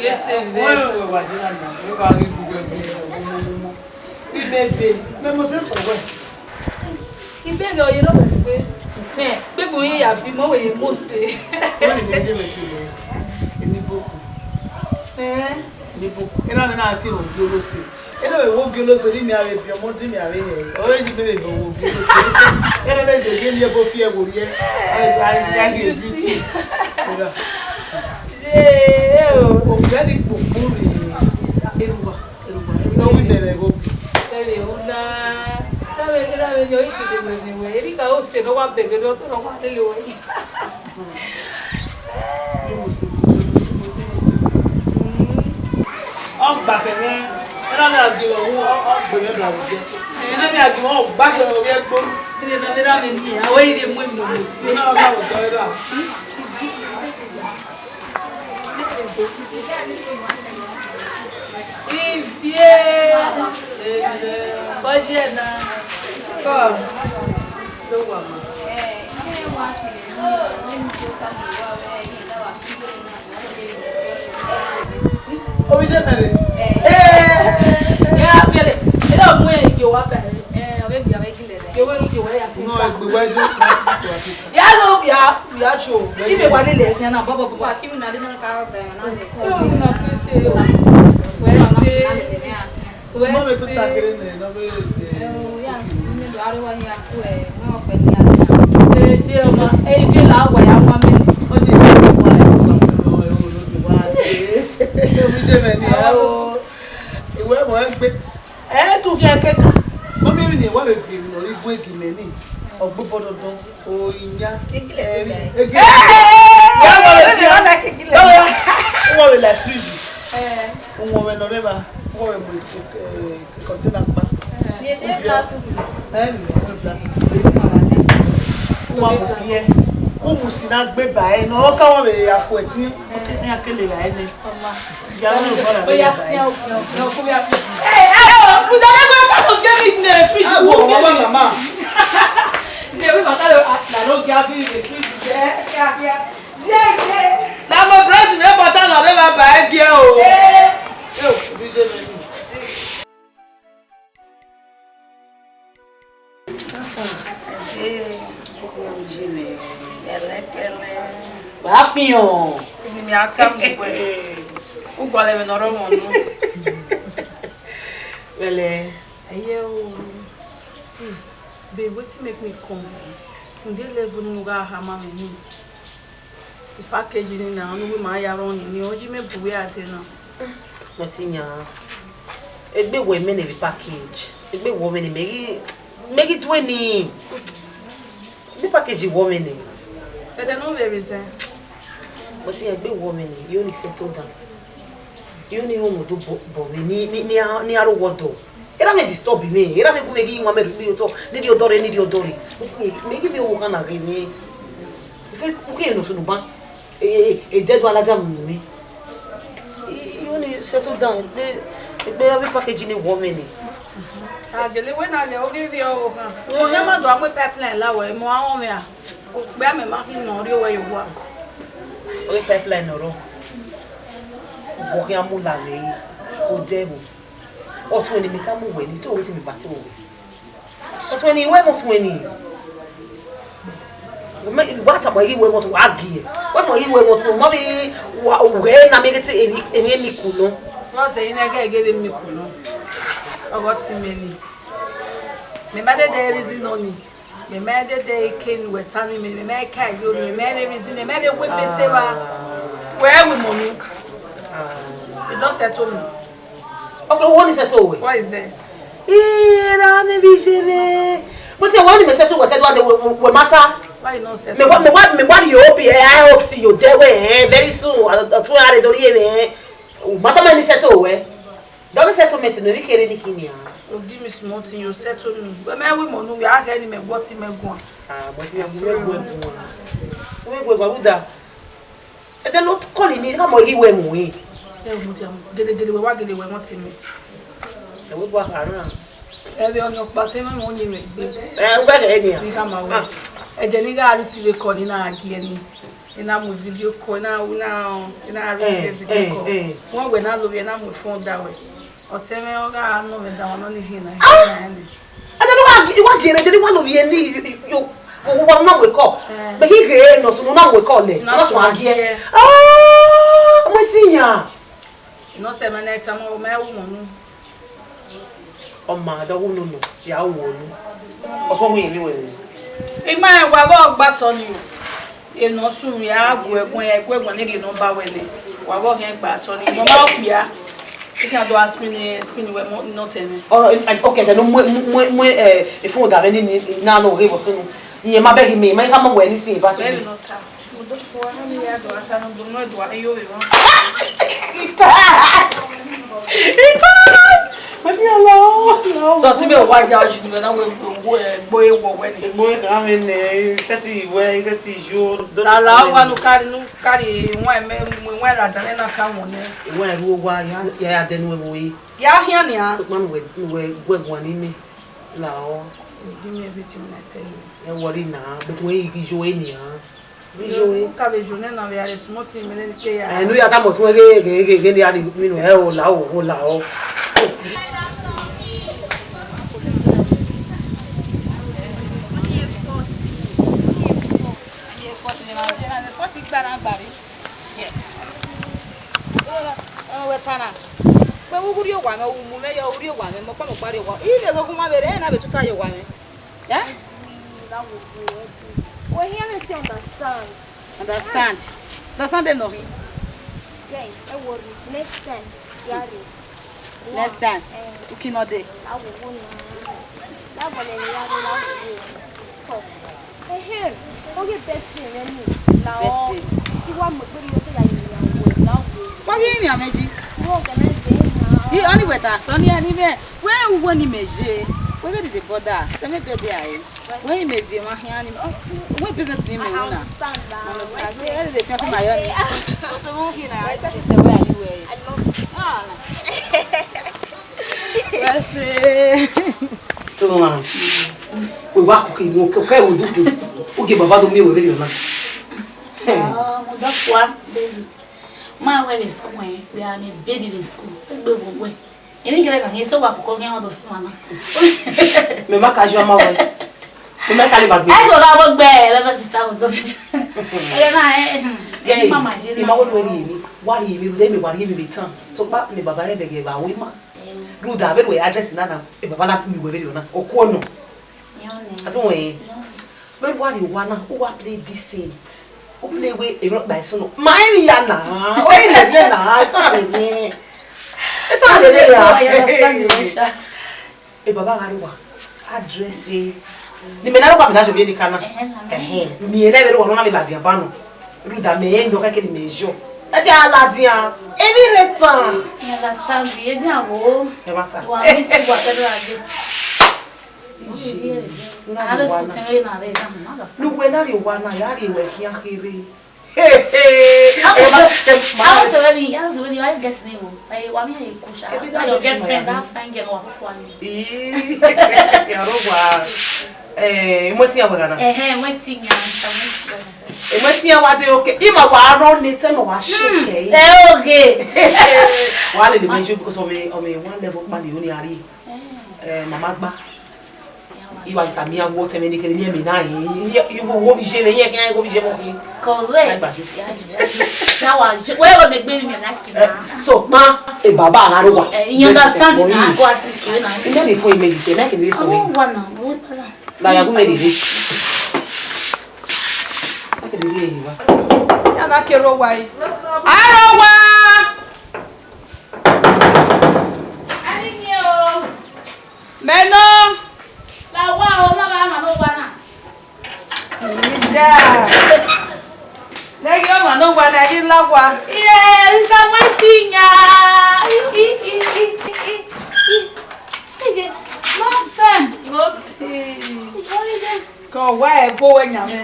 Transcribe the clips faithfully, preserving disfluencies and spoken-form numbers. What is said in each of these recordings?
Ese vbe. Wẹ, wẹ wa je na na, wẹ ba ghi gu wẹ gbe ọmọ ọmọ. Imẹ de, mẹ mo se sọ wẹ. Ibẹghe ọye nọ wẹ gbe. Nẹ, kpegbe uyin ya bi mọ wẹ ye mo se. Wẹ ni mẹ ye mẹ te lẹ. Eni boko. Eh. Eni boko. Ena mẹ na ti ro bi olo se. Ena mẹ wo bi olo se ni mẹ ave bi ọmọ di mẹ ave hẹ. Ọre ji mẹ vbe wo bi olo se. Ena na do ghe ni ebo fi ẹwo riẹ. Ai, ai, ai, beauty. Ena. Ye o. Ovbi ẹre ni kpokpo rre. Erhua, erhua, erhua, ọ wẹ imẹ vbe ẹghẹ obi. Ẹre o na. Ra vbe, ra vbe ni ọ i gele wẹ ni wẹ. Erika o se ne ọ wa bẹghe ne ọ sẹ ne ọ wa lele wẹ. Ọ gba kẹ mwẹ, ena mẹ a gie mwẹ hu, ọ, ọ gbe mwẹ bla vbe odẹ. Ena mẹ a gie mwẹ, ọ gba kẹ mwẹ ovbi ẹgbo. Ire na vbe ra vbe ni, a wẹ ire mu emu mu se. Ena ọ gha vbe odẹ ra. Ivie. Bọjẹ na. Come. Ovbi je mẹ rre. Eh. Ya bẹrẹ. Ẹ mu ẹ ike wa bẹrẹ. Eh, ọvbe bia vbe gilẹ rẹ. Ke wẹ ike wa ya fi. No, egbe wa jo. Ya lo ya ya jo. Ibe wa lele ẹkẹn na bọbọ bọbọ. Wa ki mi na de na ka bẹrẹ na. Yo na kete. Wẹ se. Mama, tu takere ne, no ve de. Eh, o ya, mi do aro wa ya ku e, mo pe ni ya. Eh, je o ma, eh, ife la wa ya ma mi. O de wa ya wa, o lo de wa. So mi je me ni, ah, o. Iwe mo egbe. Eh, tu ke ke ka. Mo mi ni wa be fi no ri gwe gi me ni. Ogbo bododo. Oyiyan. Egile. Egile. Wọ́n wọ lẹ fridge. Wọ́n wẹ nọ rẹ ba. Wọ́n wẹ mu kọntina kpa. Ni ese plastic. Ẹ ni wọ́n plastic. Wọ́n wọ yẹ. Wọ́n mu si na gbe ba ẹ nọ. Ọ ka wọ́n vbe ya fu ẹtin. Ẹ ya kele ba ẹ nẹ. Ìyàwó ló bọ́ra lórí ọ̀gá yìí. Ẹ ẹ o, kùdà ẹ gbọ́dọ̀ fọ́tò gé mi sinmi ẹ̀ fíjì. Ẹ wo mama mama. Ṣé wíwá ká ló àtìlá ló gé abí ìwé fíjì jẹ́ kíákíá? Díẹ̀ díẹ̀. Na mo bread mi bọ́tà náà ló máa bà ẹ́ gé o. Ẹ ò bí ṣe lè mí. Afa. Ee, ọkọ mi je mẹ pẹlẹpẹlẹ. Wa fian. Ni mi ata mu gbe. U gọlẹ me nọ rọ wọn nu. Pẹlẹ. Ẹyẹ o. See, babe, wetin make me come? Nde level nu ga hama me ni. Package ni na, ọnii wẹ ma ya rọ ni, ni ọ ji mẹ bu wẹ a dẹ na. Wẹtin yan. Egbe wẹ mẹ ne vbe package. Egbe wọ mẹ ne mẹ ghi, mẹ ghi due ni. Vbe package wọ mẹ ne. Ẹdẹ ne ọ vbe resign. Wẹtin yan egbe wọ mẹ ne, you only settle down. You only home do bo, bo mẹ ni, ni, ni a, ni a ro wọ dọ. Erha mwẹ disturb mwẹ, erha mwẹ gu mwẹ ghi wan mẹ rhie ikpia otọ, ne rhie ọdọ rre, ne rhie ọdọ rre. Wẹtin yan, mẹ ghi vbe ru ọkhan na ghe mwẹ. Ife, u khin no sunu ban. E, e, e, dead one ladian mu mẹ. You only settle down. Egbe, egbe avbe package ni wọ mẹ ni. A gele wẹ na lẹ oghe vbe ọvbokhan. Ọna ma do a mu pipeline la wẹ, emọ a rọnmwẹ a. Okpia mẹ ma khin nọ rrie owẹ ye owa. Oghe pipeline nọ rrọọ. Wọ khian mu la vbe odẹ vbo. Ọtuẹn ne mẹ tama uwẹ ni, te wẹ te mẹ ba te wẹ. Ọtuẹn ni, wẹ mẹ ọtuẹn ni. Mẹ, wa tama ghi wẹ mẹ ọtuẹn, wa gie. Wa tama ghi wẹ mẹ ọtuẹn, ma vbe wa, wẹ na mẹ ghe te eni, eni, eni ku nọ. Wọ́n sẹ yín ẹgẹ́ ẹgẹ́ vbe mi kù nọ. Ọgọ ti mẹ ni. Mẹ ma dede reason nọ ni. Mẹ ma dede eke ni wẹ ta ni mẹ, mẹ ma ka yo, mẹ ma re reason, mẹ ma re wẹ bese wa. Wẹ wi mo ni. You don settle me. Okay, wọ ni settle wẹ. What is it? Ira me bi je me. Mo say wọ ni mẹ settle wẹ, kẹdua de wẹ, wẹ matter. Why you no settle? Me wa, me wa, me wa yo bi, I hope see you there wẹ, eh, very soon. Ọtun are dori me. Matter me ni settle wẹ. Double settlement no, we kere ni kini a. You give me small thing, you settle me. When me we mo nu, we are getting me what me go. Ah, but you have me go. We go, go, da. E de not call ni, ka mo yi we mu yi. E mo ti am, gele gele we wa gele we want me. E we go around. E be on your party, me mo ni me. Eh, we get any. Ni ka ma we. E de ni ga receive call ni na agi ni. I na mu video call, I na, I na, I na receive video call. Wẹ wẹ na lovbiẹ, I na mu phone da wẹ. Ọtẹn mwẹ ọ gha nọ mwẹ da wan nọ ni hin na, hin na ẹnẹ. Ẹdẹ ne wa, I wa jere, ẹdẹ ne wa lovbiẹ ni, yo, yo, wo wa na mu call. Eh. Mẹ ghi ghe ne ọ sunu na mu call lẹ, na sunu agiẹ. Ah, ọmọ ẹtin yan. I nọ sẹ ma na tama, ọ ma ru unu. Ọ ma da wu unu nọ, ya wu unu. Ọ sọ wẹ emwi wẹ. I ma rẹn wa vbe ọ gba tọ ni o. Enọ sun ya gu ẹguẹn, ya gu ẹguẹn ne rhie nọmba wẹ nẹ. Wa vbe ọ khian gba tọ ni. Mọ ma okpia. I can do a spin, eh, spin wẹ mọ nọ tẹ mwẹ. Oh, okay, then mu, mu, mu, mu, eh, phone da vbe ni, ni, na no ghe vọ sunu. Iye ma bẹghe mi, ma ka mọ wẹ ni sin ba ti. Wẹ nọ ta. Mo do fo wa, ha mi ya do ata no, do no do ayo vbe wa. Ita. Ita. What's your law? Sọ ti mẹ wa ja ọjì nìyẹn náà wẹ gbo ewọ wẹ ni. Egbo e kha mẹ nẹ, iṣẹ́ ti ìwẹ, iṣẹ́ ti yo. La la wa nu kari nu kari wọn mẹ wọn la dan na ka wọn nẹ. Ìwọ ẹrú wa ya ya ya dẹnu ẹvọ yìí. Ya hian nia. Sokpan wẹ wẹ gbẹguan ni mẹ. La ọ. Give me everything I tell you. Ẹ worry na, but wẹ igi yo e nia. Igi yo e. Ka vbe yo nẹ na vbe are small thing mẹ ne ke ya. Ẹ nu ya ta mọ tun ghe ghe ghe ghe ni ari mi nu ẹ o la o o la o. Ọmọ wẹ ta na. Wẹ vbe u rhie owa mwẹ, u mu mwẹ yọ, u rhie owa mwẹ, mẹ ọkpa mẹ ọkpa rhie owa. I vbe ẹghẹ gu ma vbe rre, ẹ na vbe tuta ye owa mwẹ. Eh? Wẹ hear me say understand. Understand. Understand them no. Then, ẹ worry. Next time, ya rre. Next time, eh, uki nọ dee. Awowo na. That one, eh, ya rre, awowo. Ehem, oge birthday mwẹ ni, la ọ. Birthday. I wa mu egbe rhie, ọ te ya ye ya wẹ, la ọ. Wa ghi rinmwian mwẹ ji. Wẹ organize na. I, ọni wẹ ta, sẹ ọni, ẹni mwẹ, wẹ uwu ni mẹ ye, wẹ vbe dede bother, sẹ mẹ birthday a re. Wẹ i mẹ viọ emwa khian ni, ọ, wẹ business ni mẹ ru na. I understand na. Understand. So, ẹ dede fian fi ma yọ ni. Okay. So, wẹ hi na, I said, sẹ wẹ a ye wẹ. I love you. Ah. Wẹ se. Tuma, wẹ wa koko imo, koko ẹvbo dugbe, u gie baba do miẹn wẹ vberriọ na. Ah, mo da fua, baby. Ma wẹ vbe school ẹn, wẹ a miẹn baby vbe school, egbe vbe wẹ. Emwi kẹrẹ na, eso wa koko khian wa do school na. Mẹ ma ka ju ama wẹ. Mẹ ma ka le ba gbe. Eso la wo gbe, lẹ sister wo do. Ẹrẹ na, ẹ, ẹ, ẹ, mama je na. Ima wo do ri emi, wa ri emi, rẹ emi wa ri emi vbe tan. So pa ne baba rẹ bẹghe ba wo ima. Ruda, vbe ru address na na, e baba na mi wẹ vberriọ na. Okuo nọ. Yọ nẹ. Atu wẹ. Yọ nẹ. Vbe ru wa rrie owa na, u wa play decent. U play wẹ emwi ọkpa eso nọ. Ma emwi ya na. O i lele na, eta rre ni. Eta rre ni ya. I understand you, Aisha. E baba gha rrie owa. Address e. Ni mẹ na rrie owa, mẹ na jọ vbe ni ka na. Ẹhẹn, na mẹ. Ẹhẹn. Ni ẹ na vbe rrie owa nọ na vbe ladian ba nọ. Ruda mẹ ẹ ndọ kẹkẹ ni mẹ jọ. Ẹ ti a ladian. Emwi rre tan. I understand you. Ẹ dian wo. Ẹ ma ta. Wa mi si wa tẹdọ rre. Iye, na rrie owa na. Ne uwẹ na rrie owa na, ya rrie wẹ khian kherhe. He, he. How to, how to really, how to really, I guess me wo. Eh, wa mi e kusha. Your girlfriend, that fine girl, wa fua ni. Ii, ya rrie owa. Eh, imwẹtin ya wẹ gha na? Ẹhẹn, imwẹtin ya, imwẹtin ya. Imwẹtin ya wa de okay. Ima wa rọ ne tẹ ma wa shake. Eh, okay. Wa lele mẹ ju because of me, of me one level kpa ni oni ari. Eh, mama gba. Iwa ta mi awo tẹmẹ ni kere ni ẹmẹ na yin. Iwo wo bi je le yin, ẹkẹn iwo bi je mọ yin. Correct. That was where we make baby me like you. So ma, e baba na ro wa. Eh, you understand it? I go ask you na. You know the phone me say, make the phone. Oh, one now. What pala? La ya gu me dede. Make the day you wa. Ya na kero wa yi. Aro wa. Ani ni o. Mẹ nọ. La wa o, la wa ma no wa na. Ida. Nẹghe ọmwa ne ọ wa na ghi la owa. Iye, Mister Mwetinya. I, i, i, i, i, i, i. Ije, long time no see. Ije, ije. Ke ọ wa ẹbo wẹ yan mwẹ.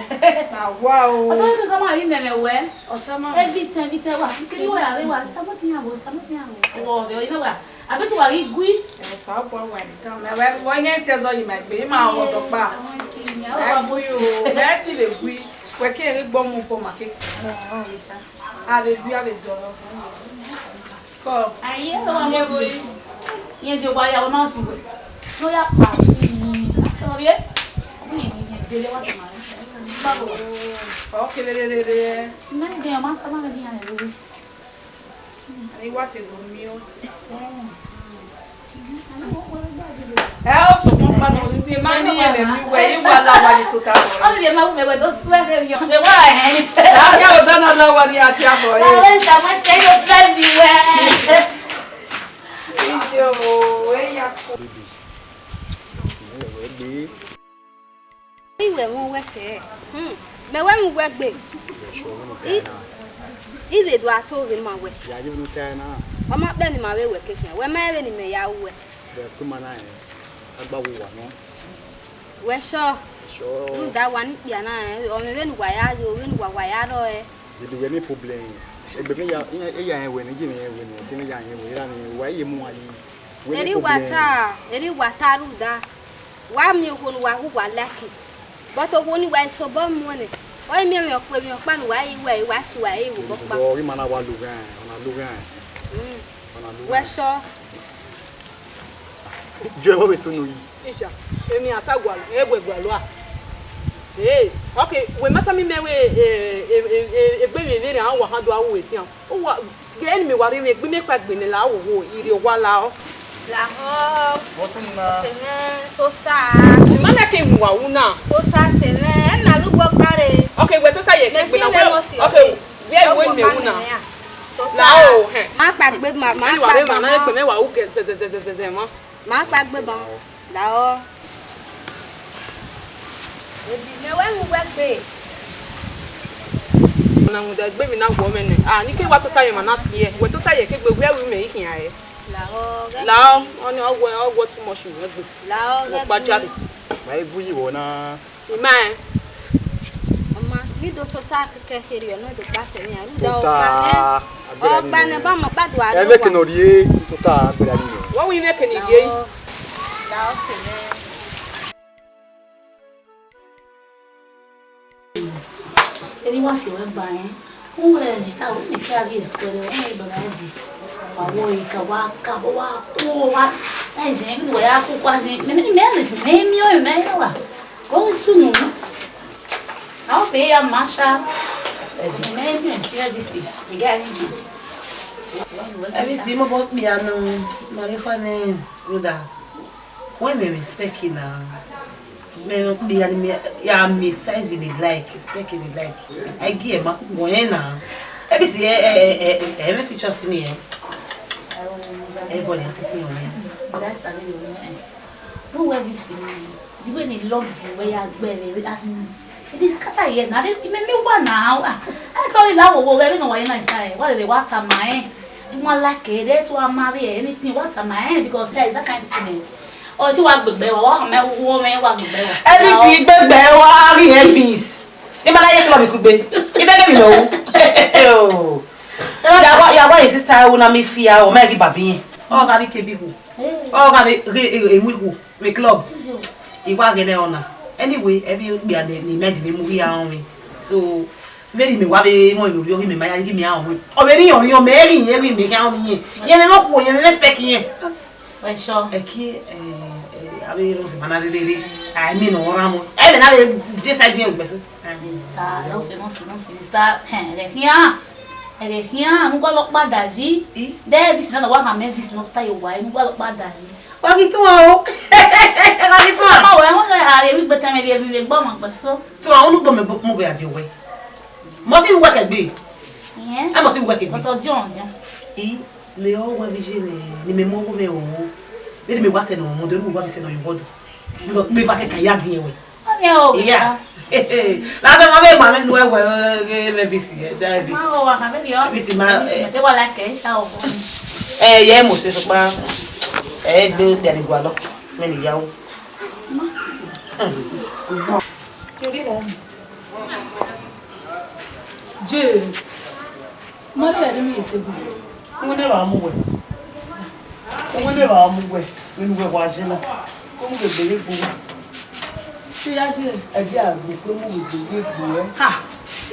Na wa o. Ọtọ ke kama yi mẹmẹ wẹ. Ọtọ ma. Every time, every time wa. Kiri wa, wa, Mister Mwetinya wo, Mister Mwetinya wo. Wo, wo, ina wa. Abeti wa ghi gui. Ẹ, Osanobua wa ni kan. Mẹ wẹ, wẹ yan si ẹzọ yi ma gbe, ima ọdọ kpa. Ẹ gui o, mẹ ti vbe gui. Wẹ ke ghi gbe ọmọ obọ ma ke. Avbe gbi avbe dọlọ. Kọ. Aye, ọ wa mọ si. Yẹn de wa ya, ọ ma si wẹ. No ya pa si. Ọ ye? Ni ni ni de le wa ma. Ba bo. Ọ kere re re re. Mẹ de ma sa ma de ya re. Ani wa te do miẹn. Ẹ, ọ sokpan ọkpa nọ, ne ima ni ẹmwẹ miẹn uwẹ, I wa la owa ni tota. Ọ vbe ma wu mẹ wẹ do tuẹ ne vbiọ. Mẹ wa hẹn. A ka odọ na la owa ni a dia bọ, ẹ. Ọ vbe sa mẹ te yo dress wẹ. Ije o, ẹ ya ko. Ẹ wẹ gbe. I wẹ mwẹ uwẹ sẹ, hmm, mẹ wẹ mwẹ uwẹ gbe. I, I vbe do a to ghe ma wẹ. Ya ye vbe ne u ta ẹre na. Ọ ma kpẹ ne ima vbe wẹ kekhian, wẹ ma rẹn vbene imẹ ya ru wẹ. Vbe ẹkpo ima na rẹn, a gba wo uwa nọ. Wẹ sure. Sure. Rhunmwuda wa ni kpia na rẹn, ọ mwẹ vbene uwa ya yo, vbene uwa wa ya rrọọ ẹre. Dede wẹ ne problem. Egbe ne ya, ya, ya rẹn wẹ ne, je ne rẹn wẹ ne, je ne ya rẹn wẹ, ra ni wa ye mu uwa yi. Wẹ ne Eri wa problem. Ta, eri wa ta rhunmwuda. Wa miẹn okhuo ne uwa hu uwa like, but okhuo ni wa i sobọ muẹn nẹ, ọ i miẹn emwi ọkpa, emwi ọkpa ne uwa i wẹ, wa si uwa i ru obọ ọkpa. Ọ ghi ma na wa lughan, ọ na lughan. Mm. Ọ na lughan. Wẹ sure. Ju ẹvbo vbe sunu yi. Isha, emwi a ta gualọ, ẹ wẹ gualọ a. Ee, okay, wẹ ma tama mẹ wẹ, eh, eh, eh, eh, egbe vbe vberriọ, a wa khan do a ru etian. Uwa, ghe ne mẹ wa rhie emwi egbe mẹ kpaegbe nẹ la hoho, I rhie owa la ọ. Lahọ. Vbọ sunu na? Ọse mwẹ tota. I ma like emwi wa ru na. Tota ọse mwẹ, ẹ na lu wọ gbare. Okay, wẹ tota ye, mẹ egbe fi na lẹ wẹ, mọ si okay, ọke. Wẹ wẹ mẹ ru na. Tota. La o, hẹn. Ma kpaegbe ma, ma kpaegbe ma. Egbe mẹ wa ru gẹ zẹzẹzẹzẹzẹ ma. Ma kpaegbe ma. Lahọ. Ebi mẹ wẹ mu wẹ gbe. Na mu da egbe emwi na wọ mwẹ nẹ. Ah, ni ke wa tota ye ma na si ye. Wẹ tota ye ke gbe wẹ ru mẹ i khian re. Lahọ, ghẹ. Lahọ, ọni ọ wẹ, ọ wẹ too much mu wẹ gbe. Lahọ, ghẹ. Wọ kpa jare. Ma e bu yi wọ na. I ma rẹn. Ọ ma, ne I do tota kẹkẹ kherriọ, ne I do kpa sẹ mẹ, rhunmwuda ọkpa nẹ, ọkpa nẹ, ba ma kpa do aro. Ẹmwẹ ke ne ọ rhie tota gberra ni. Wẹ wẹ imẹ ke ni rhie. Lahọ, lahọ sẹ mẹ. Eni wa tie wẹ ba ẹn. Uwẹ, sista, wẹ mẹ ke a vbe school, wẹ mẹ brother Elvis. Wa wọ ika, wa ka, wa ku, wa. Ẹzẹ, emwi wa ya ku, wa zẹ. Mẹ, mẹ, mẹ, mẹ, mẹ, mẹ, wa. Go sunu. I hope ya masha. Mẹ, mẹ, si Elvis. Tiga ni. Elvis, mo bo kpia nu. Ma vbe khọ nẹ, brother. Wẹ mẹ mwẹ spec na, mẹ kpia ni mẹ ya miẹn size ne I like, spec ne I like. I gi ẹre ma kpọ ẹn na. Elvis, ẹ, ẹ, ẹ, ẹ, ẹ, ẹ, mwẹ features ni ẹ. Ẹ bọ ni a sẹtin ọmọ. That I mean, no wẹ Elvis, the way they love you, where you are, as in, it is scatter here now. They, me, me, what now? Ah, I tell you, that will, where we know why you nice time. What they, what am I? Wan like e, that's why I marry e, anything, what am I? Because there is that kind of thing. Ọ ti wa gbegbe wa, wa mẹ wo mẹ wa gbegbe wa. Elvis gbegbe wa ri Elvis. Ima na ye club kugbe. Ibe ke mi no. Ya wa, ya wa, your sister, una mi fia, o ma gi babi yen. Ọ gha bi ke bi hu. Ọ gha bi ghe emu ihu vbe club. I wa ghẹ nẹ ọna. Anyway, every okpia ni, ni mẹ di vbe mu ghi a ọnrẹn. So, vbene mẹ wa vbe mu emwi orhiọn ghi mẹ ma ya ghi mẹ a ọnrẹn. Ọ vbe rhiọn orhiọn, mẹ ghi yẹn ghi mẹ khian ọnrẹn yẹn. Yẹn mẹ mọ khuo, yẹn mẹ respect yẹn. Wẹ sure. Ẹki, eh, eh, avbe rose mana rere, a mi nọ ọran mu. Ẹ mẹ na vbe je side yẹn ugbẹsẹ. Sister, no se, no se, no se, sister. Hẹn, ẹghẹ khian, ẹghẹ khian, ne u gualọ kpa dayi. I? De Elvis na, wa hama Elvis ne ọ ta ye owa, ne u gualọ kpa dayi. Wa ghi tuan o. Wa ghi tuan. Ma wẹ, họn lẹ, a rhie vbe igbẹtẹ mwẹ, rhie vbe igbọmọ gbe so. Tuan, unu gbọmọ mu vbe a die wẹ. Must be work egbe. Iyẹn? I must be work egbe. But ọdiọn, ọdiọn. I, mẹ ọ wẹ vbe iye mwẹ, ne mẹ mu ọghe mwẹ ro. Vbene mẹ wa sẹ ne ọ mu, de ru wa vbe sẹ ne ọ ye obọ do. Ndo, mẹ va kẹkan ya die wẹ. Ọni o, yeah. Lada ma vbe ma mẹ nu ẹwẹ, eh, mẹ visi, eh, da visi. Ma o, wa ka vbe dio. Visi ma, visi, eh, mẹ te wa like, eh, sha o. Eh, ye mo se sokpa. Eh, gbe de ni gualọ. Mẹ ni ya o. Kiri na. Je. Mari ya ni mi te bi. Uwẹ ne wa mu wẹ. Uwẹ ne wa mu wẹ. Wẹ nu wẹ wa je na. Ko mu gbe gbe gbe. Ti ya je. Ẹ di agbo ko mu gbe gbe gbe. Ha.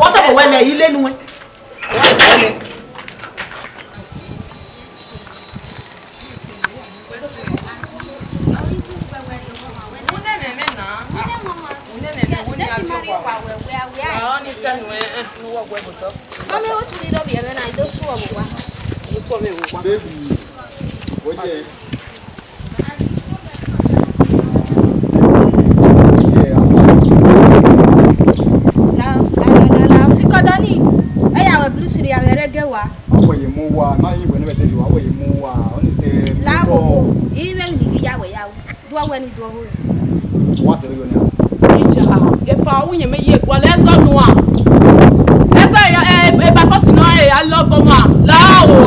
Wọ́n tẹ̀ bọ̀ wẹ́lẹ̀ yìí lẹ́nu ẹ̀. Wọ́n tẹ̀ bọ̀ wẹ́lẹ̀. Mama, what you need of your man? I don't two of one. Baby, oye. La, la, la, la, la, osikọdọ ni. Ẹ ya wẹ blue siri ya vbe rre gẹ wa. Awẹ ye mu wa, ma yi wẹ ne vbe deli wa, awẹ ye mu wa. Oni se. La wo, i vbe ni ya wẹ ya. Duọ wẹ ni duọ ho. Wa se yo ni. Ija, epa wu yẹn me ye gua lẹ zọ nua. Ẹ zọ ya, ẹ, ẹ ba fọsi nọ, ẹ ya lọ gọ ma. La o,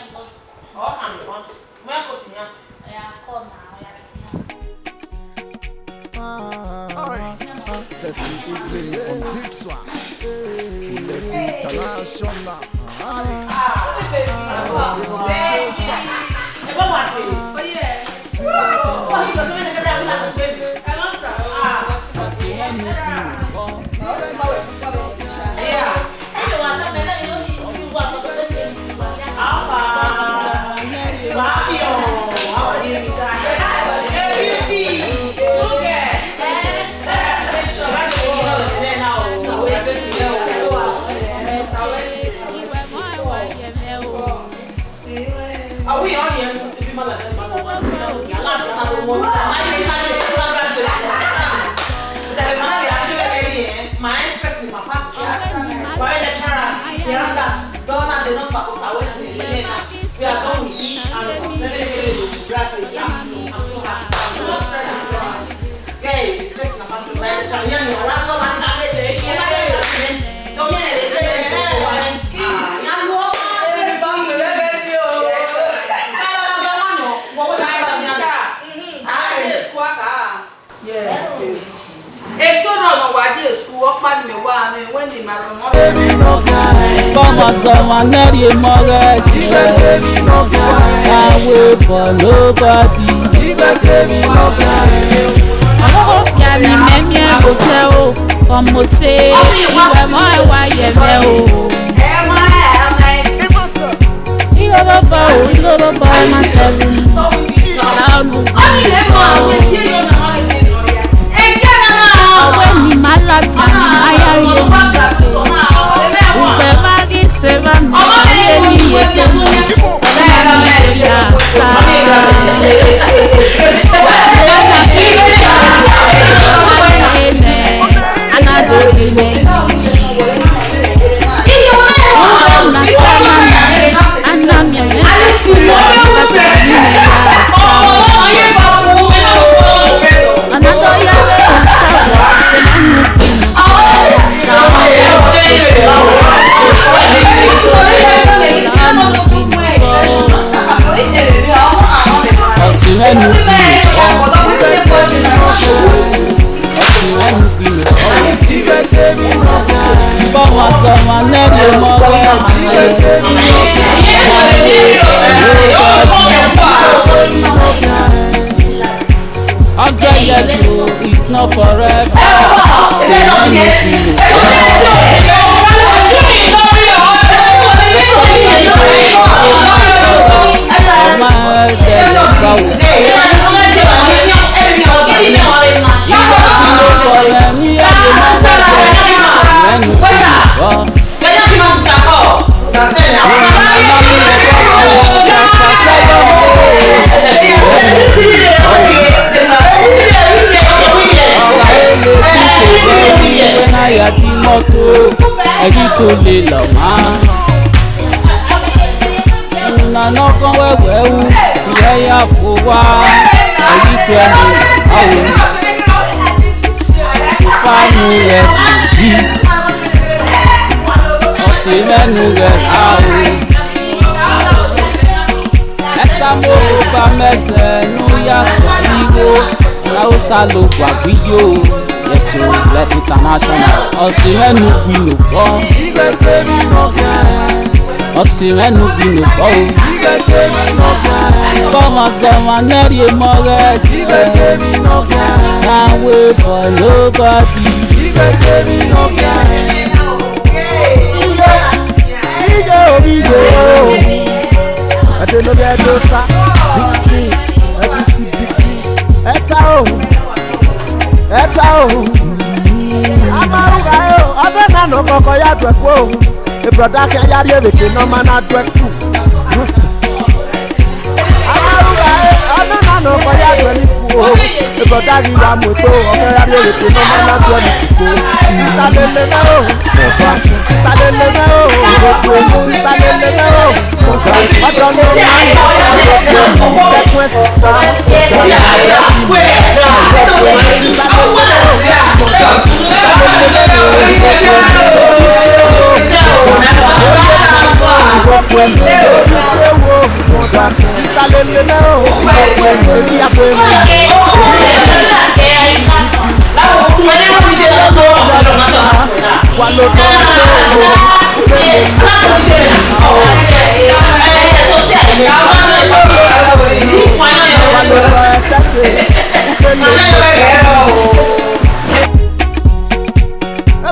Ọ khama mwẹ, mwẹ ko tian. Oya, call na, oya, tian. Sexy Igwe on this one. Bullet International. Ah, baby, ah, baby. My express with my pastor. Why lecturers? They have that. Don't have the number of Sawesi. We are done with it and we are graduates. I'm so happy. Hey, it's Christmas. Eso rọ nọ wa die school, ọkpa ni mẹ wa mwẹ, wẹ ni ma rọ mọ. Bọmọ sọmọ nẹrriẹ mọ ghẹ tiẹ. Can't wait for nobody. Ọmọ piani mẹmiẹ otẹ o, ọmọ se iwẹ mọ ẹwa yẹmẹ o. Igho bọbọ o, igho bọbọ ma tẹlu. Ọni lẹ mọ àwọn ẹgbẹ́ yóò nà má lè tẹ̀lé ọ̀rẹ́. Ẹgbẹ́ nana. Ọwọ́ ni ma la ti ni ma ya rí èmi. Ugbe ma ghi se va mi, ma rí èmi yẹ kẹ mi. Ọmọ mi ya sa. Ana do di me. Ọsẹ mwẹ ne u gbe ọ. Ọsẹ mwẹ ne u gbe ọ. Bọmọ sọmọ nẹrriẹ mọ ghẹ. Hundred years old is not forever. Ọsẹ mwẹ ne u gbe ọ. Ẹgí tó lè lọ máa. Una Ẹyitẹ ni ao, ifanu ghẹ yi, ọse mwẹ nu ghẹ ao. Ẹsamoba mẹ zẹ ne u ya kpa igho, ne Osanobua gbe iyo. Yes, o, Black International. Ọse mwẹ nu gbe inu obọ. Ọse mwẹ nu gbe inu obọ o. Bọmwa zọmwa ne rhie mọ ghẹ. Can't wait for nobody. Iye o, iye o. Ẹdẹ no get dosa. Big things, everything big things. Ẹta o, ẹta o. Amaruga e o, ọdẹ na nọ kọkọ ya duẹ ku o. E brother khian ya rhie vbe ke ne ọ ma na duẹ ku. Amaruga e, ọdẹ na nọ kọkọ ya duẹ ni ku o. E brother ghi wa mu eto, ọ khian ya rhie vbe ke ne ọ ma na duẹ ni ku o. Sister lele mẹ o. Sister lele mẹ o, sister lele mẹ o. Ọdọ ne ọ ma yọ, kẹkun ẹ sista. Sister lele mẹ o, kẹkun ẹ sista.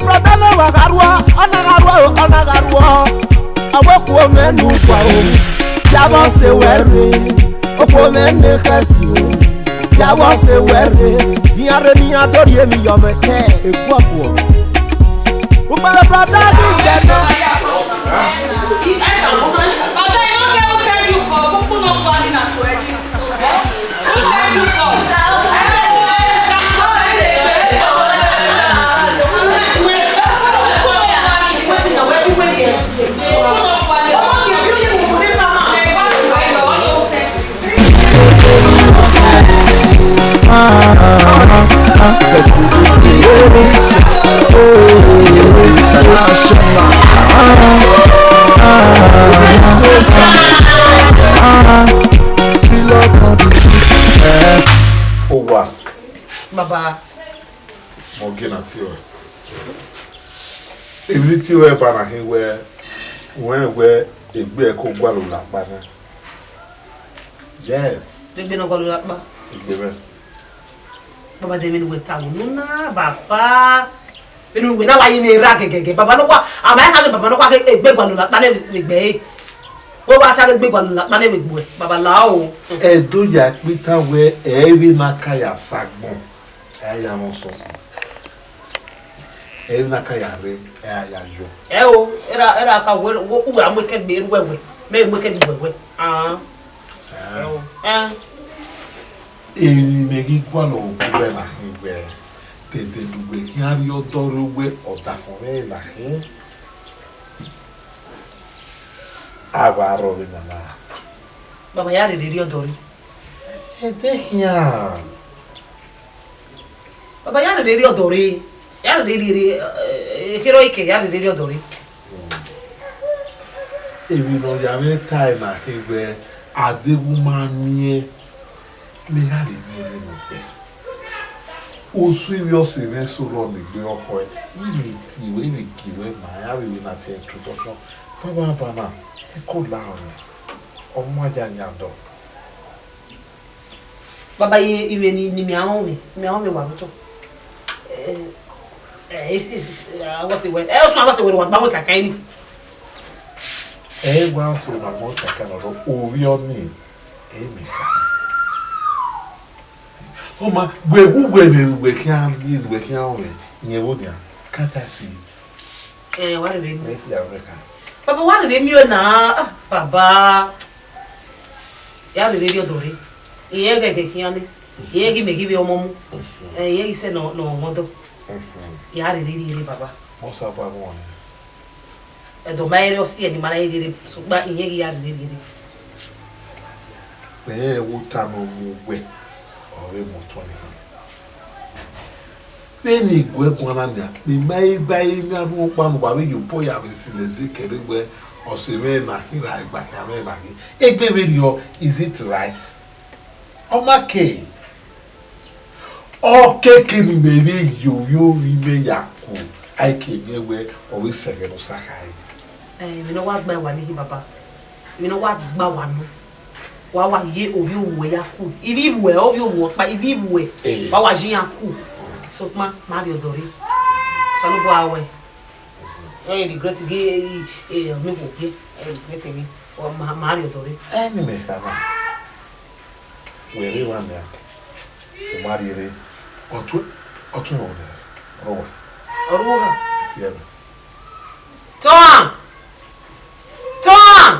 Brother, no wa gha ruọ, ọ na gha ruọ, ọ na gha ruọ. Ọ wẹ okhuo mwẹ ne u gua o, ya vbe ọse wẹ rre, okhuo mwẹ ne khẹsi o. Ya vbe ọse wẹ rre, iran rre ne iran do rhie emwi yọ mwẹ kẹ. Eku ọguọ. Ukpẹvbe brother ghi gbẹ nọ. Sexy. Oh, international. See love on the beat. Eh. Owa. Baba. Mo gina tie ruẹ. Emwi ne I tie ruẹ ba na khin wẹ, wẹ wẹ egbe ẹre ke gualọ lakpa nẹ. Yes. Egbe ne ọ gualọ lakpa. Egbe mwẹ. Baba, de vbene uwẹ ta unu na, baba. Vbene uwẹ na wa ye ne erha gẹgẹgẹ. Baba nọkhua, a ma ya khare baba nọkhua ghe egbe gualọ lakpa nẹ vbe egbe ẹre. Wẹ wa ta ghe egbe gualọ lakpa nẹ vbe egbe uẹ. Baba, la o. Ẹdo ya kpita wẹ ẹ i vbe na ka ya sa agbọn. Ẹ ya mwẹ ọsọ. Ẹ i na ka ya rre, ẹ ya yọ. Ẹ o, erha, erha ka wẹ, wẹ, uwẹ a mu ekẹn gbe ruẹ wẹ, mẹ mu ekẹn gbe wẹ. Ah. Ah. Ẹ o. Ẹ. Emwi mẹ ghi gualọ vbe uwẹ na khin wẹ, dede ne uwẹ khian rhie ọdọ rre uwẹ, ọdafẹn mwẹ na khin. A wa rrọọ vbe nana. Baba, ya rherhe rhie ọdọ rre. Ẹdẹ khian. Baba, ya rherhe rhie ọdọ rre. Ya rherhe rhie rre, eh, eh, kherhe ọ i ke, ya rherhe rhie ọdọ rre. Emwi ne ọ ya mwẹ tae na khin wẹ, a deghẹ u ma miẹn ne I gha rre miẹn emwi ne u gbe. Osu ivbi ọse mwẹ eso rrọọ ne egbe ọkhọe, I vbe tie ruẹ, I vbe gie ruẹ ma, I gha vbe na tie introduction. Banbanna, ẹko la ọnrẹn, ọ ma ya yan dọ. Baba, i, imẹ ni, ne imẹ a rọnmwẹ, imẹ a rọnmwẹ wa vbe otọ. Eh, eh, is, is, is, eh, what's the word? Eh, ọsẹ, what's the word? Wa gba wẹ kaka ni. Ẹ wa sẹ ma mọ kaka nọ rọ, ovbi ọnii, ẹ mẹ kha. Ọ ma, wẹ wu wẹ vbe wẹ khian, wẹ khian rọnmwẹ, yẹn vbo nian, can't I see it? Eh, wa rherhe miẹn. Ẹ fi avẹ kan. Baba, wa rherhe miẹn na, ah, baba. Ya rherhe rhie ọdọ rre. Irẹn ghẹghẹ khian nẹ. Irẹn ghi mẹ ghi vbe ọmọ mu. Eh, irẹn ghi sẹ nọ, nọ ọmọ dọ. Ya rherhe rhie rre, baba. Mọ sa ba mu ọnrẹn. Ẹdọ ma rre ọsi ẹne ma na rherhe rre, sokpan irẹn ghi ya rherhe rhie rre. Mẹ rẹn vbe ota ne ọ mu wẹ, ọ vbe mu otọ ni. Vbene I gu ẹre guan na nian, ne I ma i ba emianmwẹ ọkpa ne uwa vbe ye obọ ya vbe silẹnsi kẹre wẹ, ọse mwẹ na khin ra, igba khian mwẹ na khin. Egbe vberriọ, is it right? Ọ ma ke. Ọ keke ne imẹ vbe ye ovbi ovbi mwẹ ya ku, a i ke miẹn wẹ ọ vbe sẹ ẹghẹ ne ọ sa khare. Eh, emwi ne ọ wa gba wa ni khin, baba. Emwi ne ọ wa gba wa nọ. Wa wa ye ovbi oruẹ ya ku. Ivbi iruẹ, ovbi oruẹ ọkpa, ivbi iruẹ. Eh. Wa wa ye iran ku. Sokpan, ma rhie ọdọ rre. Osanobua wẹ. I regret ghe, eh, eh, ọmọ iwọ gbe. I regret ghe. Wa ma, ma rhie ọdọ rre. Ẹni mẹ kha na. Wẹ rre evba nian. U ma rhie rre. Ọtu, ọtu ẹmwẹ nẹ. Ọ rọ wa. Ọ rọ wa. Tiẹ mẹ. Tom! Tom!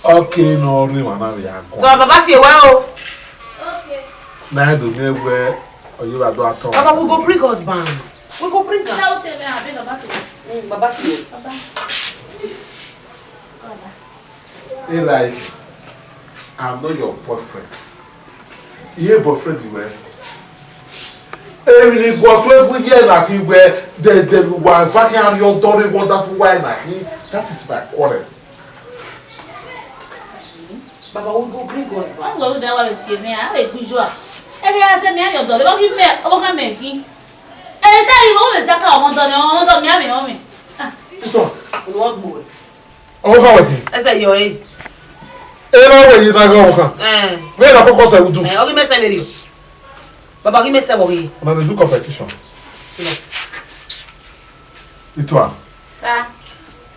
Ọ ke ne ọ rre emwa na vbe a guan. Tom, baba tie wẹ o. Na do miẹn wẹ ọ ye vbe do atọ. Baba, we go bring husband. We go bring am. Now tell me, abi baba tie. Mm, baba tie. Baba. Baba. Hey, like, I'm not your boyfriend. Iye boyfriend wẹ. Emwi ne I guọdọ egbe ye na khin wẹ, de, de, wa eva khian rhie ọdọ rre wonderful wife na khin. That is my quarrel. Baba, we go bring us back. Ọgọ da wa tie mẹ, a vbe gbe uju a. Ẹghe ya sẹ mẹ, a rhie ọdọ rre, ọ ghi mẹ, ọ gha mẹ khin. Ẹ sẹ, I vbe sa ka ọmọ ọdọ nẹ, ọmọ ọdọ mẹ, a vbe họn mẹ. Ah. Ito. Unu ọ gbe uwẹ. Ọvbokhan wẹ khin? Ẹsẹ yọ ẹre. Erha wẹ ye na ghe ọvbokhan. Ẹn. Vbene a kọkọ sẹ vbe udu. Ẹn, ọ ghi mẹ sẹ vberriọ. Baba, ọ ghi mẹ sẹ vbe ọghe. Una dey do competition. No. Itua. Sir.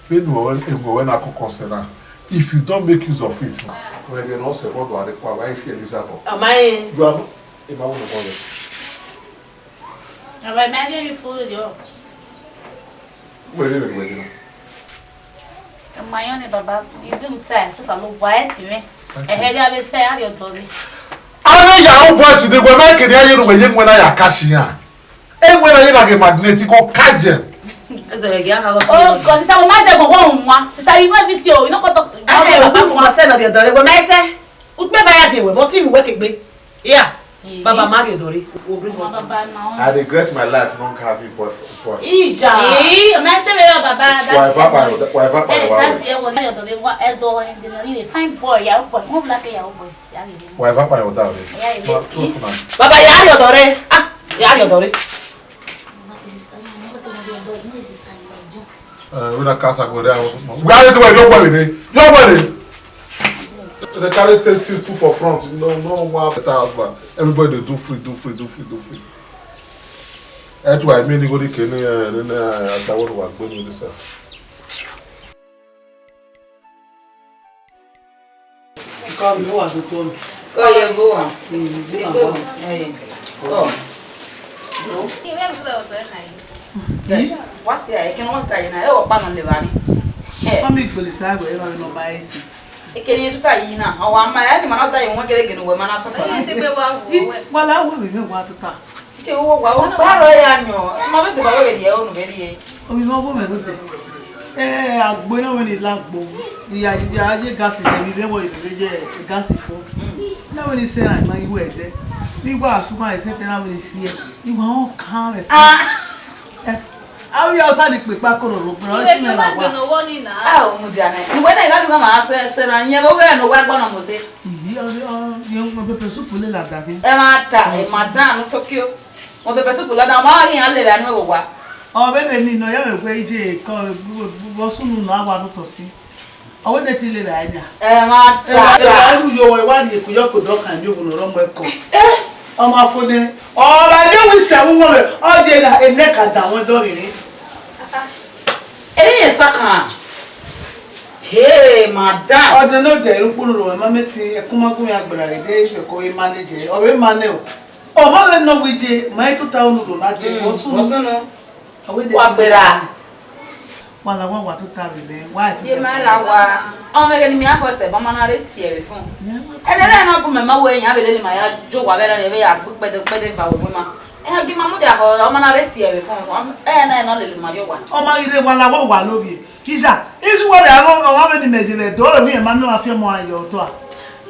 Vbene uwẹ, uwẹ na kọkọ sẹ na, if you don't make use of it, wẹ ghe ne ọ sẹ vbe ọdọ arre kua, wa i fi Elizabeth. Ọ ma rẹn. You are not, emwa vbe nọ kọ yẹ. Baba, I might be full of you. Where did you go? My own, Baba, you do time, so I look why to me. Ẹhẹ, ya vbe sẹ, a rhie ọdọ rre. Avbe Yahoo boys ni wẹ ma kere a ye ne uwẹ ye wẹ na ya catch iran. E wẹ na ye na ghe magnet ko catch them. Ẹsẹ rẹ ghi a ha. Oh God, sister, we might go one one. Sister, you know everything, oh, you know, cut up. Ah, eh, we must send the other. We might say, "Utme vaya de we, but see we work egbe." Yeah. Baba, ma rhie ọdọ rre. We'll bring us. Baba, ma. I regret my life not having boyfriend. Ija. Eh, ma sẹ vberriọ, Baba. Why, Baba, why, Baba, why? That's the one. Ẹdọ, ẹdọ, fine boy, Yahoo boy. Mo black Yahoo boy. Why, Baba, why that? Yeah, yeah. Baba, ya rhie ọdọ rre. Ah, ya rhie ọdọ rre. Eh, we na cast a go there. We are doing your way, your way. They carry things, things put for front. No, no one better husband. Everybody dey do free, do free, do free, do free. That's why me, nobody can, uh, then, uh, I want to work with you this. Come, you want to come? Come here, go on. Mm, go on. Hey. Come. Wa si a, ekene wa ta yi na, e wo pa nọ levba ni. Eh. Mami gbele sa wẹ, e ma nọ ba esi. Ekene ye tuta yi na, ọ wa ma, ẹ ni ma na ta yi, wọn kere gene wẹ ma na sọ. Ẹ ti gbe wa wo wẹ. Wa la wo mi wa tuta. Che wo wa, wo pa ro ya nyo. Ma be de ba we be die, o nu be die. Omi ma wo me rode. Eh, agbo na wẹ ni la agbo. Iya, iya, ye gas de, mi be wo, mi be ye gas fo. Na wẹ ni sẹ na, ma iwe ẹdẹ. Ni wa asu ma ese te na wẹ ni si ẹ. Iwa ọn kan rẹ. Ah. Eh, a wi ọsa ni kpekpa koro ro, bro. Iwe si me la wa. Iwe ni na. Ah, o mu dia nẹ. Iwe na, I gha du ma sẹ, sẹ na, yẹn vbe wẹ ne ọ wa gbọnọ mo se. Iyi, ọ, ọ, yẹn mọ pepper soup lẹ lada khin. Ẹ ma ta, ẹ ma dan nu Tokyo. Mọ pepper soup lada, ọ ma ghi iran lele anu ẹvbo wa. Ọ vbe vbe ni nọ, ya vbe wẹ iye kọ, vbe sunu nọ, a wa rhotọ si. Ọ wẹ ne te lele a nia. Ẹ ma ta, ẹ ta. Ẹ wa ru yo, ẹ wa rhie ku yọ ko dọ kan, mi ovun nọ rọ mọ ẹkọ. Ọ ma fo nẹ. Ọ ra ye wi sẹ wu wọ, ọ je na, ene ka da wọn dọ rere. Ere ye sakan. Hey, madam. Ọdẹ ne ọ dẹ ru kpunu ro, ma mẹ ti ẹkun ma gun ya gbera ghe de, ko e manage. Ọ vbe manage o. Ọ ma vbe nọ wẹ iye, ma i tota unu do na de, mm, ọ sunu. Ọ sunu. Ọ wẹ de wa gbera. Wa la wa, wa tota vbe mẹ, wa ti. Ye ma la wa. Ọ mẹ ghe ni mi a khọ sẹ, ba ma na re tie vbe fun. Ẹdẹ rẹ na bu mẹ ma wẹ yan vbe lele ma ya jo wa vbe rẹ vbe ya gbe kpẹdẹ kpẹdẹ va wẹ ma. Ẹ gi ma mudia khọ, ọ ma na re tie vbe fun. Ẹ na ẹ na lele ma yo wa. Ọ ma ghi rre wa la wa, wa lovbiẹ. Teacher, isu wẹ vbe a gho, ọ ma vbe ni mẹ ye vbe do, ọ vbe ni ma nọ afiẹmọ a ye otọ a.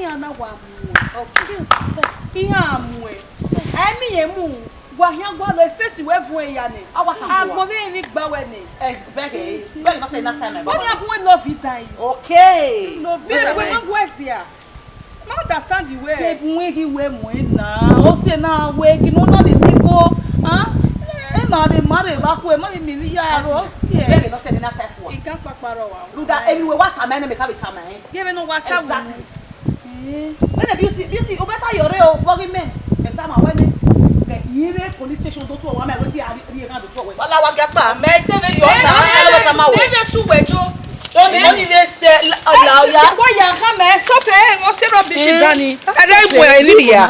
Iran na wa muẹn. Okay. Iran muẹn. Ẹ miẹn mu. Wa khian gualọ, efesi wẹ vuẹn ya nẹ. A wa san fua. Agbọn vbe emwi gba wẹ nẹ. Ẹ, bẹghe, bẹghe nọ sẹ na time. Wẹ ni a bu love dan yi. Okay. Love, wẹ ma guẹ zia. Ma understand the way. Bẹghe wẹ ghi wẹ muẹn na. O sẹ na wẹ ghi nọ na de mi go. Ah? Ẹ ma vbe ma rre vbe akhuẹ, ma vbe miẹn ivbi ya aro. Bẹghe nọ sẹ na time fua. Ikan kpakpa rọ wa. Rhunmwuda emwi wẹ wa tama ẹn, mẹ ka vbe tama ẹn. Ghe vbene uwa ta wẹ. Exactly. Ẹnẹ, Beauty, Beauty, u bẹta yọ rre o, vbọ ghi mẹ. Ẹ tama wẹ nẹ. Ẹ, I rre police station do tuẹ wa, mẹ wẹ te a rhie ghan do tuẹ wẹ. Wala wa gia kpa, mẹ sẹ vberriọ na, ẹ, ẹ, ẹ, tama wẹ. Ẹ vbe su wẹ jo. Oni, oni vbe sẹ la, la, ya. Wa ya kha mẹ, stop ẹ, wọ sẹ rubbish dani. Ẹ rẹ wẹ ni ya.